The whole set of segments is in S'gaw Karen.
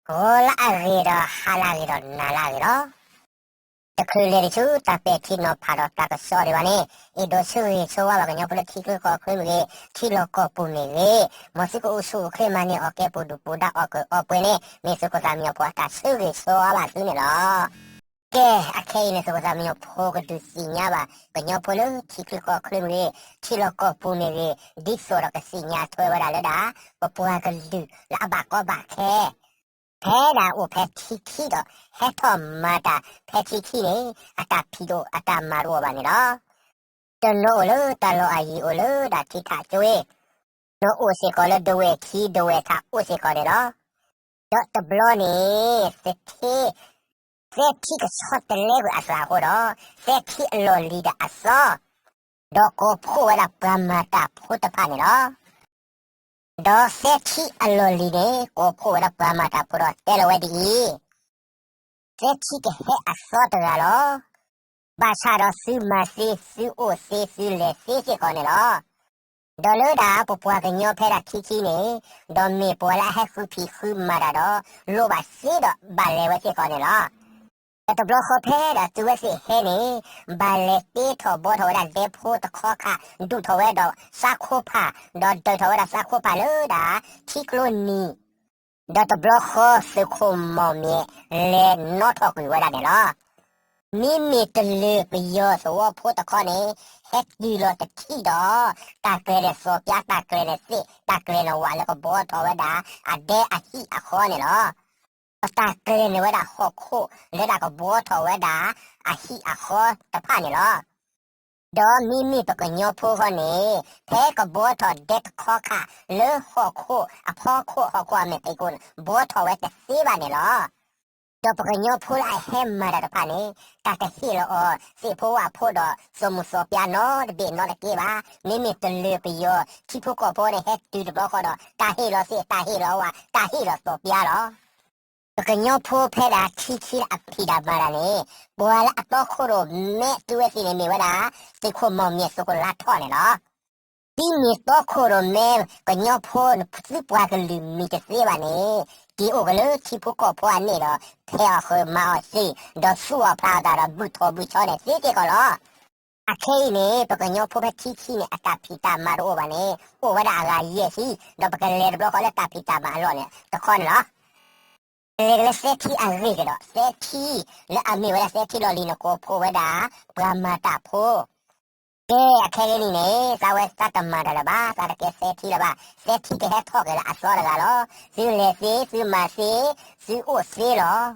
ဂီၤလၢအဂ့ၤဒီးဟါလၢအဂ့ၤဒီးနၤလၢအဂ့ၤလီၤ. တချုးလဲၤတဆူတၢ်ပဲာ်ထံနီၤဖးဒီးတၢ်ကစီၣ်ဒံးဘၣ်န့ၣ်, အဲၣ်ဒိးဆၢဂ့ၤဆၢဝါဘၣ်ကညီဖိလၢထံချၢကီၢ်ချၢမ့ၢ်ဂ့ၤ, ထံလီၢ်ကီၢ်ပူၤမ့ၢ်ဂ့ၤ, မ်သုကအိၣ်ဆူၣ်အိၣ်ချ့မၤန့ၢ်အီၣ်ကဲပူၤဒုၣ်ပူၤဒါအီၣ်ကုၢ်အီပှဲၤန့ၣ် မ့ၢ်သုးခိၣ်သၣ်မံညီၤဖိအတၢ်ဆၢဂ့ၤဆၢဝါဘၣ်သုန့ၣ်လီၤ. ကဲ, အခဲအံၤန့ၣ် သုးခိၣ်သၣ်မံညီၤဖိကဒုးသ့ၣ်ညါဘၣ် ကညီဖိလၢထံချၢကီၢ်ချၢမ့ၢ်ဂ့ၤ, ထံလီၢ်ကီၢ်ပူၤမ့ၢ်ဂ့ၤ, ဒ်သိးဒီးကသ့ၣ်ညါထွဲဝဲဒၣ်လၢဒၣ် ပပှၤကလုာ်လၢအဘၣ်ကီဘၣ်ခဲ ဖဲဒၣ်အိၣ်ဖဲထံခံဒီး ဟဲထီၣ်မၤတၢ်ဖဲထံခံန့ၣ် အတၢ်ဖံးတအိၣ်အတၢ်မၤတအိၣ်ဘၣ်န့ၣ်လီၤ. တနီၤအိၣ်လၢတၢ်လီၢ်အယံၤအိၣ်လၢဒၣ်ထံထးကၠိဝ့ၢ်, နီၤအိၣ်စ့ၢ်ကီးလၢဒဝဲၢ်ခံဒဝဲၢ်ထးအိၣ်စ့ၢ်ကီးန့ၣ်လီၤ. ဒီးတဘျီန့ၣ် သထ့ သဲထံကဆီတလဲကွံာ်အသးအဃိဒီး သဲထံအလီၢ်လံၤဒီးအသီ, ဒီးကိးဖှိၣ်ဝဲဒၣ်ပှၤမၤတၢ်ဖိတဖၣ်န့ၣ်လီၤ. ဒီးသဲထံအလီၢ်လံၤန့ၣ် ကိးဖှိၣ်ဝဲဒၣ်ပှၤမၤတၢ်ဖိဒီးတဲလီၤဝဲဒ်အံၤ, သဲထံကဟဲအသီတဂၤလီၤ. ဘၣ်ဆၣ်ဒီးသုမၤသ့, သုအိၣ်သ့, သုလဲၤသ့စ့ၢ်ကီးန့ၣ်လီၤ. ဒီးလၢဒၣ်ပပှၤကညီဖဲဒၣ်ထံခံန့ၣ်, ဒီးမ့ၢ်ပှၤလၢအဟဲဃုဖံးဃုမၤတၢ်ဒီး လိၣ်ဘၣ်စ့ဒီးဘၣ်လဲၤဝဲစ့ၢ်ကီးန့ၣ်လီၤ. ဒီးတဘျီဃီဖဲဒၣ်သုဝဲသ့ၣ်ဟဲန့ၣ်, ဘၣ်လဲၤတ့ထီၣ်ဘှီထီၣ်ဝဲဒၣ်ဒဲဖိတခီခါ, ဒုးထီၣ်ဝဲဒီးသးခိၣ်ဖး, ဒီးဒုးထီၣ်ဝဲဒၣ်သးခိၣ်ဖးလၢဒၣ်ထံကျိနံၤ, ဒီးတဘျီဃီသုးခိၣ်မီၢ်မၠဲၣ်လဲၤနီၣ်ထီၣ်ကွံာ်ဝဲဒၣ်န့ၣ်လီၤ. မ့မ့ၢ်တလၢၤပယီၤသဝီဖိတခီန့ၣ်, ဟဲတုၤလီၤတထံၣ်ဒီး တၢ်ကျဲၤန့ၣ်သီပျါ, တၢ်ကျဲၤန့ၣ်သ့ၣ်, တၢ်ကျဲၤန့ၣ်ဝးလၢကဘှီထီၣ်ဝဲဒၣ် အဒဲအဟံၣ်အဃီန့ၣ်လီၤ. ဒီးတၢ်ကျဲၤန့ၣ်ဝဲဒၣ်ဟီၣ်ခိၣ်လၢဒၣ်ကဘှီထီၣ်ဝဲဒၣ် အဟံၣ်အဃီတဖၣ်န့ၣ်လီၤ. ဒီးမ့မ့ၢ်ပကညီဖိဃီန့ၣ်, ဖဲကဘှီထီၣ်ဒဲတခီခါလၢဟီၣ်ခိၣ်အဖီခိၣ်, ဟီၣ်ခိၣ်အမဲာ်ဖံးခိၣ်န့ၣ် ဘှီထီၣ်ဝဲတသ့ဘၣ်န့ၣ်လီၤ. ဒီးပကညီဖိလၢအဟဲမၤတၢ်တဖၣ်န့ၣ်, တၢ်တဟ့ၣ်လီၤအီၤသ့ၣ်ဖိဝၣ်ဖိဒီး သီၣ်မုၢ်သီၣ်ပျါနီတဘ့ၣ်နီတက့ဘၣ်. မ့မ့ၢ်တလၢၤပယီၤထံဖိကီၢ်ဖိန့ၣ် ဟဲတုၤတဘျီဃီဒီး တၢ်ဟ့ၣ်လီၤသ့ၣ်, တၢ်ဟ့ၣ်လီၤဝၣ်, တၢ်ဟ့ၣ်လီၤသီၣ်ပျါလီၤ. ပကညီဖိဖဲဒၣ်ထံခံလၢအဖံးတၢ်မၤတၢ်န့ၣ်, ပှၤလၢအတီခိၣ်ရိၣ်မဲသုဝဲသ့ၣ်န့ၣ်မ့ၢ်ဝဲဒၣ် သုးခိၣ်မီၢ်မၠဲၣ်သုးခိၣ်လါထီၣ်န့ၣ်လီၤ. သုမ့ၢ်တီခိၣ်ရိၣ်မဲကညီဖိ သုပှၤကလုာ်မံၤတသ့ဘၣ်န့ၣ်, က့ၤအိၣ်က့ၤလၢထံဖိကီၢ်ဖိအန့ၣ်ဒီး ဖဲးအီၣ်ဃုာ်မၤအီၣ်သ့ၣ်, ဒီးသူၣ်အီၣ်ဖျးအီၣ်တၢ်ဒီး ဘုၣ်ထီၣ်ဘုၣ်ဆီန့ၣ်သ့စ့ၢ်ကီးလီၤ. အခဲအံၤန့ၣ် ပကညီဖိဖဲထံခံန့ၣ် အတၢ်ဖံးတၢ်မၤတအိၣ်ဘၣ်န့ၣ် အိၣ်ဝဲဒၣ်အဂၤယဲၢ်ဆံ, ဒီးပကလဲၤတဘျီဃီလၢတၢ်ဖံးတၢ်မၤအလီၢ်န့ၣ်တခီန့ၣ်လီၤ. လဲၤက့ၤလၢသဲထံအဂ့ၢ်ကဒီး, သဲထံလၢအမ့ၢ်ဝဲဒၣ်သဲထံလီၢ်လံၤန့ၣ် ကိးဖှိၣ်ဝဲဒၣ် ပှၤမၤတၢ်ဖိ ကဲအခဲကနံၣ်န့ၣ် သးဝဲသးတမၤတၢ်လၢၤဘၣ်, သးတကဲသဲထံလၢၤဘၣ်, သဲထံကဟဲထီၣ်က့ၤလၢအသီတဂၤလီၤ. သုလဲၤသ့, သုမၤသ့, သုအိၣ်သ့လီၤ.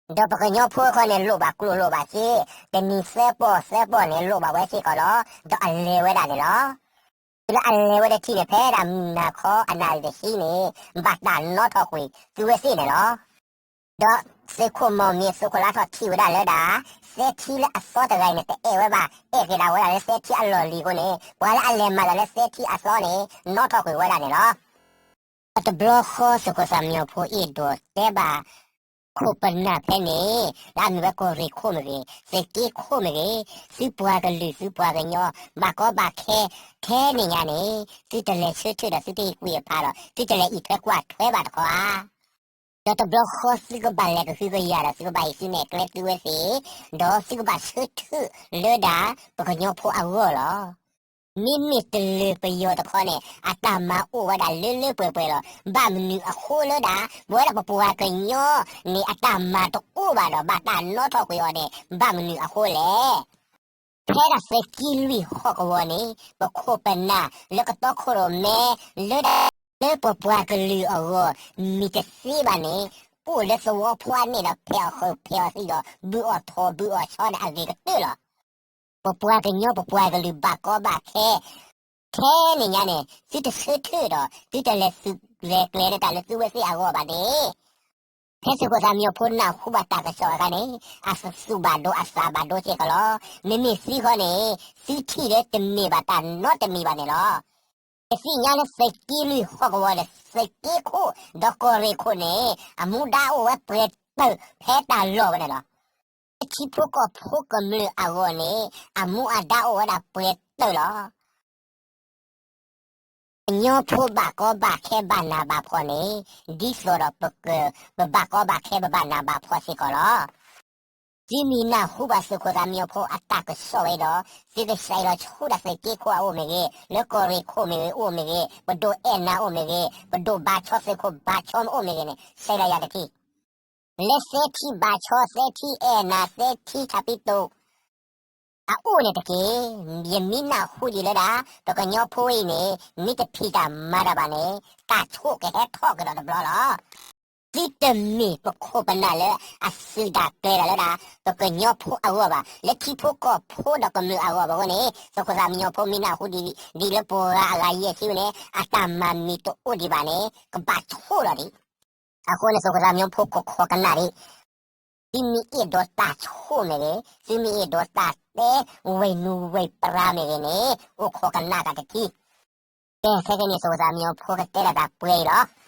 ဒီးပကညီဖိဃီန့ၣ် လိၣ်ဘၣ်ကျိၣ်လိၣ်ဘၣ်စ့, တနံၤသၢပီၢ်သၢပီၢ်န့ၣ် လိၣ်ဘၣ်ဝဲစ့ၢ်ကီးလီၤ. ဒီးအလဲၤဝဲဒၣ်န့ၣ်လီၤ. တုၤလၢအလဲၤဝဲဒၣ်ထံၣ်န့ၣ် ဖဲဒၣ်မုၢ်နၤခီအနၣ်ရံၣ်တဆံန့ၣ် ဘၣ်တၢ်နီထီၣ်ကွံာ်သုဝဲသ့ၣ်န့ၣ်လီၤ. ဒီးသုးခိၣ်မီၢ်မၠဲၣ်သုးခိၣ်လါထီၣ်ထံၣ်ဝဲဒၣ်လၢဒၣ် သဲထံလၢအသီတဂၤအံၤန့ၣ် တအဲၣ်ဝဲဘၣ်, အဲၣ်က့ၤဒၣ်ဝဲဒၣ်လၢသဲထံအလီၢ်လံၤအဃိန့ၣ် ပှၤလၢအလဲၤမၤတၢ်လၢသဲထံအသီန့ၣ် နီထီၣ်ကွံာ်ဝဲဒၣ်န့ၣ်လီၤ. ဒီးတဘျီဃီသုးခိၣ်သၣ်မံညီၤဖိအဲၣ်ဒိးတဲဘၣ် ခိၣ်ပနၢ်ဖဲန့ၣ် လၢအမ့ၢ်ဝဲကီၢ်ရ့ၣ်ခိၣ်မ့ၢ်ဂ့ၤ, သုးက့ခိၣ်မ့ၢ်ဂ့ၤ, သုပှၤကလုာ်သုပှၤကညီ ဘၣ်ကီဘၣ်ခဲ ထဲန့ၣ်ညါန့ၣ် သုတလဲၤဆၢထၢၣ်ဒီးသုတဟ့ၣ်ကွံာ်အဖးဒီး သုတလဲၤအံးထွဲကွၢ်ထွဲဘၣ်တခီဧါ. ဒီးတဘျီဃီသုကဘၣ်လဲၤကဟုကယာ်ဒီးသုကဘၣ်ဟံးသုမဲာ်ကျဲသုဝဲသ့ၣ်, ဒီးသုကဘၣ်ဆၢထၢၣ်လၢဒၣ်ပကညီဖိအဂီၢ်လီၤ. မ့မ့ၢ်တလၢၤပယီၤတခီန့ၣ် အတၢ်မၤအိၣ်ဝဲဒၣ်လၢလၢပှဲၤပှဲၤလီၤ. ဘၣ်မနုၤအဃိလၢဒၣ် ပဝဲဒၣ်ပပှၤကညီန့ၣ် အတၢ်မၤတအိၣ်ဘၣ်ဒီး ဘၣ်တၢ်နီထီၣ်ကွံာ်အီၤန့ၣ် ဘၣ်မနုၤအဃိလဲၣ်. ဖဲဒၣ်သုးက့လွံၢ်ဟီၣ်ကဝီၤန့ၣ် ပခိၣ်ပနၢ်လၢကတီခိၣ်ရိၣ်မဲလၢဒၣ် လၢပပှၤကလုာ်အဂီၢ် မံၤတသ့ဘၣ်န့ၣ် ပအိၣ်လၢသဝီဖိအန့ၣ်ဒီး ဖဲးအီၣ်ဃုာ်ဖဲးအီၣ်သံဒီး ဘုၣ်အီၣ်ထိၣ်ဘုၣ်အီၣ်ဆီန့ၣ် အဂ့ၤကတၢၢ်လီၤ. ပပှၤကညီပပှၤကလုာ်ဘၣ်ကီဘၣ်ခဲ ထဲန့ၣ်ညါန့ၣ် သုတဆၢထၢၣ်ဒီး သုတလဲၤသုးလဲၤကျဲၤလၢတၢ်လၢသုဝဲသ့ၣ်အဂီၢ်ဘၣ်န့ၣ် ဖဲသုးခိၣ်သၣ်မံညီၤဖိနၢ်ဟူဘၣ်တၢ်ကစီၣ်အခါန့ၣ် အသူၣ်ဘၣ်ဒိအသးဘၣ်ဒိစ့ၢ်ကီးလီၤ. မ့မ့ၢ်သုဃီန့ၣ် သုထံၣ်လၢတမ့ၢ်ဘၣ်တၢ်နီတမံၤဘၣ်န့ၣ်လီၤ. ပသ့ၣ်ညါလၢသုးက့လွံၢ်ဟီၣ်ကဝီၤဒီး သုးက့ခိၣ်ဒီးကီၢ်ရ့ၣ်ခိၣ်န့ၣ် အမူဒါအိၣ်ဝဲပှဲၤတၢၢ်ဖဲတၢ်လီၢ်ဝဲန့ၣ်လီၤ. လၢထံဖိကီၢ်ဖိကမျၢၢ်အဂီၢ်န့ၣ် အမူအဒါအိၣ်ဝဲဒၣ်ပှဲၤတၢၢ်လီၤ. ကညီဖိဘၣ်ကီဘၣ်ခဲဘၣ်နးဘၣ်ဖှီၣ်န့ၣ် ဒ်သိးဒီး ပဘၣ်ကီဘၣ်ခဲပဘၣ်နးဘၣ်ဖှီၣ်စ့ၢ်ကီးလီၤ. သုမ့ၢ်နၢ်ဟူဘၣ်သုးခိၣ်သးမံညီၤဖိအတၢ်ကစီၣ်ဝဲဒီး သုကစဲးလီၤဆူဒၣ်သုးက့ခိၣ်အအိၣ်မ့ၢ်ဂ့ၤ, လၢကီၢ်ရ့ၣ်ခိၣ်မ့ၢ်ဂ့ၤ အိၣ်မ့ၢ်ဂ့ၤ, ပဒိၣ်အဲၣ်နၤအိၣ်မ့ၢ်ဂ့ၤ, ပဒိၣ်ဘါဆီသုးခိၣ်ဘါဆီမ့ၢ်အိၣ်မ့ၢ်ဂ့ၤန့ၣ် စဲးလီၤယၤတထံၣ်. လၢသဲထံဘါဆီ သဲထံအဲၣ်နၤ သဲထံထးပံတိၣ် အအိၣ်န့ၣ်တက့ၢ်. ယမ့ၢ်နၢ်ဟူဒံးလၢဒၣ် ပကညီဖိအံၤန့ၣ် မ့ၢ်တဖံးတၢ်မၤတၢ်ဘၣ်န့ၣ် တၢ်ဆိၣ်ကဟဲထီၣ်ကဒီးတဘျီလီၤ. သုတမ့ၢ်ပခိၣ်ပနၢ်လၢအသုးတၢ်ကျဲၤတၢ်လၢဒၣ် ပကညီဖိအဂီၢ်ဘၣ်, လၢထံဖိကီၢ်ဖိဒီးကမျၢၢ်အဂီၢ်ဘၣ်အဃိန့ၣ် သုးခိၣ်သးမံညီၤဖိမ့ၢ်နၢ်ဟူဒံး ဒ်လၢပှၤဂၤအဂၤယဲၢ်ဆံန့ၣ် အတၢ်မၤမံၤတအိၣ်ဒံးဘၣ်န့ၣ် ကဘၣ်ဆိၣ်လီၤဒံး. အဃိန့ၣ် သုးခိၣ်သးမံညီၤဖိခိးခီကနၣ်ဒံး သုမ့ၢ်အဲၣ်ဒိးတၢ်ဆိၣ်မ့ၢ်ဂ့ၤ, သုမ့ၢ်အဲၣ်ဒိးတၢ်တဲဝဲနူၤဝဲပြါမ့ၢ်ဂ့ၤန့ၣ် အိၣ်ခိးကနၣ်ကတထံၣ်. ကဲ ခဲကနံၣ်အံၤ သုးခိၣ်သးမံညီၤဖိကတဲဒၣ်တၢ်ပှဲၤအံၤလီၤ.